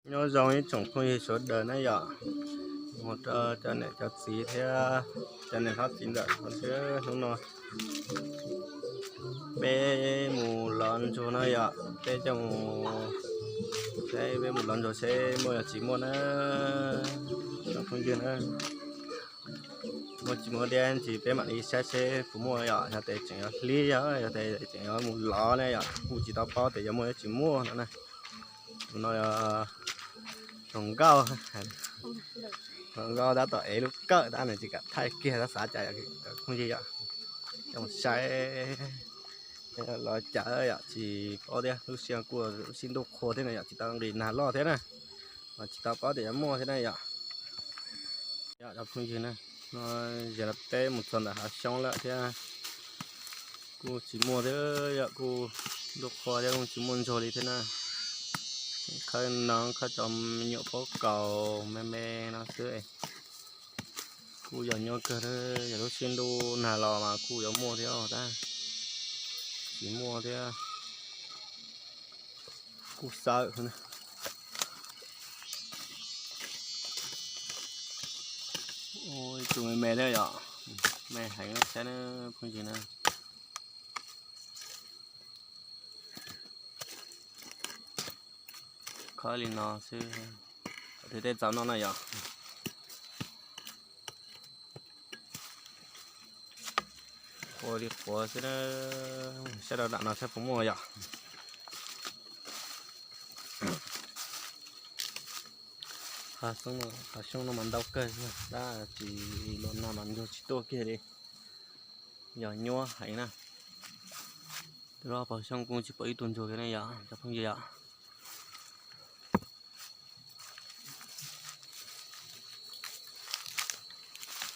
Nyob zoo ib tsoom phooj ywg sawv daws na yom, mus rau cov niam cov txiv thiab cov niam hlob txiv ntxawm xwb hnub no. Peb mus lov ntsuag no yom, peb coj mus, peb mus lov ntsuag seb muaj los tsis muaj na, cov phooj ywg na. Muaj tsis muaj thiab ntsis peb mam li saib seb puas muaj yom, yog tias tseem yuav hlib yog, yog tias tseem yuav mus lov ne yom, kuj tsis tau paub tias yuav muaj tsis muaj no na. Tus no yog hluas nkauj, hluas nkauj tab tom ev lub kawm tab nws tsis kam thaij kiag tab xav cas phooj ywg yom, coj mus saib los cas yom, tsis paub thiab, lub sij hawm kuj lub sij ntuj qhua thiab na yom, tsis tau nqis nag loj thiab na, mas tsis tau paub tias yuav muaj thiab na yom. Yom cov phooj ywg na, no yog peb mus txog ntawm hav xyoob lawm thiab, kuj tsis muaj thiab yom, kuj ntuj qhua thiab kuj tsis muaj ntsuag li thiab na. Khawb no khawb cov me nyuam pob kaus me me no xwb. Kuj yog nyuaj kawg, yog lub sij ntuj nag los mas kuj yuav muaj thiab tab tsis muaj thiab. Kuj xawb na. Ib tug me me thiab yom, me heev na, saib na phooj ywg na. Khawb li no xwb, qhov twg tej txaus noj na yom. Qhuav li qhuav xwb na, saib rau nram no saib puas muaj yom. Hav xyoob no mas ntau kawg, tab tsis los nag mas ntsuag tsis tuaj kiag li, yog nyuaj heev na. Tus loj pog xyoob kuj tsis pom ib tug ntsuag kiag ne yom cov phooj ywg yom.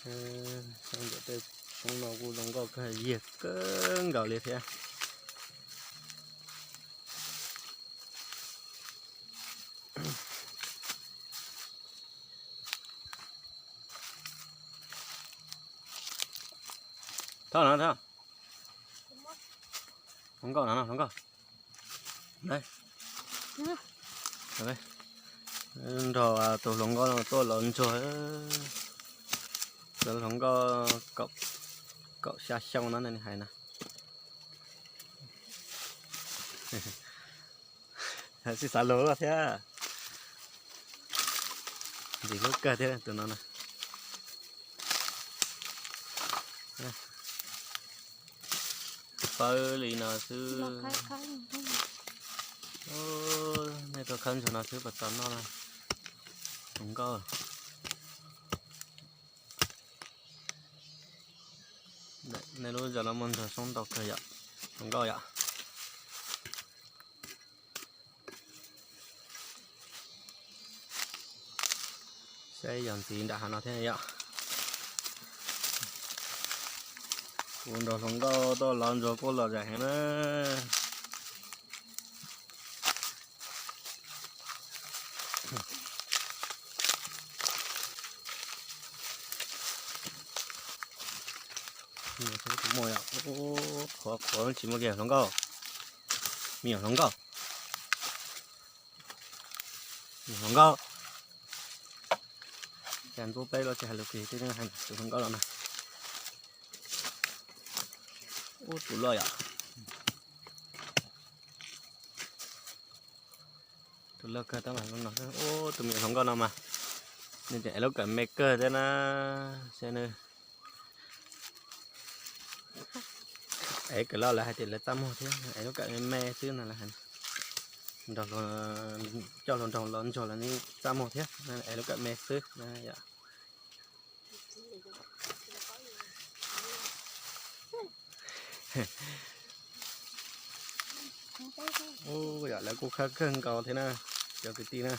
Xyoob ntawm tej xyoob no kuj zoo nkauj kawg, yiag kawg nkaus li thiab. Thov no, thov hluas nkauj no, hluas nkauj. Nrog tus hluas nkauj no tuaj lov ntsuag, cov hluas nkauj kaum xya xyoo no nej hais na. Sib xav lug luaj thiab. Ntxim hlub kawg thiab tus no na. Pawb li no xwb. Nej tuaj khawb ntsuag no xwb puas txaus noj na. Hluas nkauj. Nej lub zos no muaj ntsuag xyoob ntau kawg yom, hluas nkauj yom. Saib yog ntxiv nram hav no thiab yom. Kuv nrog hluas nkauj tuaj lov ntsuag kuj lom zem heev na. Qhuav qhuav tsis muaj kiag hluas nkauj. Me nyuam hluas nkauj. Hluas nkauj. Cas ntxub peb los tsis hais lus kiag, tus hluas nkauj los na. Ub, tus loj yom. Tus loj kawg tab mas no, ub, tus me nyuam hluas nkauj no mas nws tseem ev lub kawm me kawg thiab na. Saib nws ev kawm loj lawv hais tias lawv txaj muag thiab, ev lub kawm me me xwb no lawv hais. Nrog, coj hluas nraug los ntsuag los nws txaj muag thiab, ev lub kawm me xwb na yom. Ub, yog lawv kuj khawb kawg nkaus thiab na, cov kwv tij na.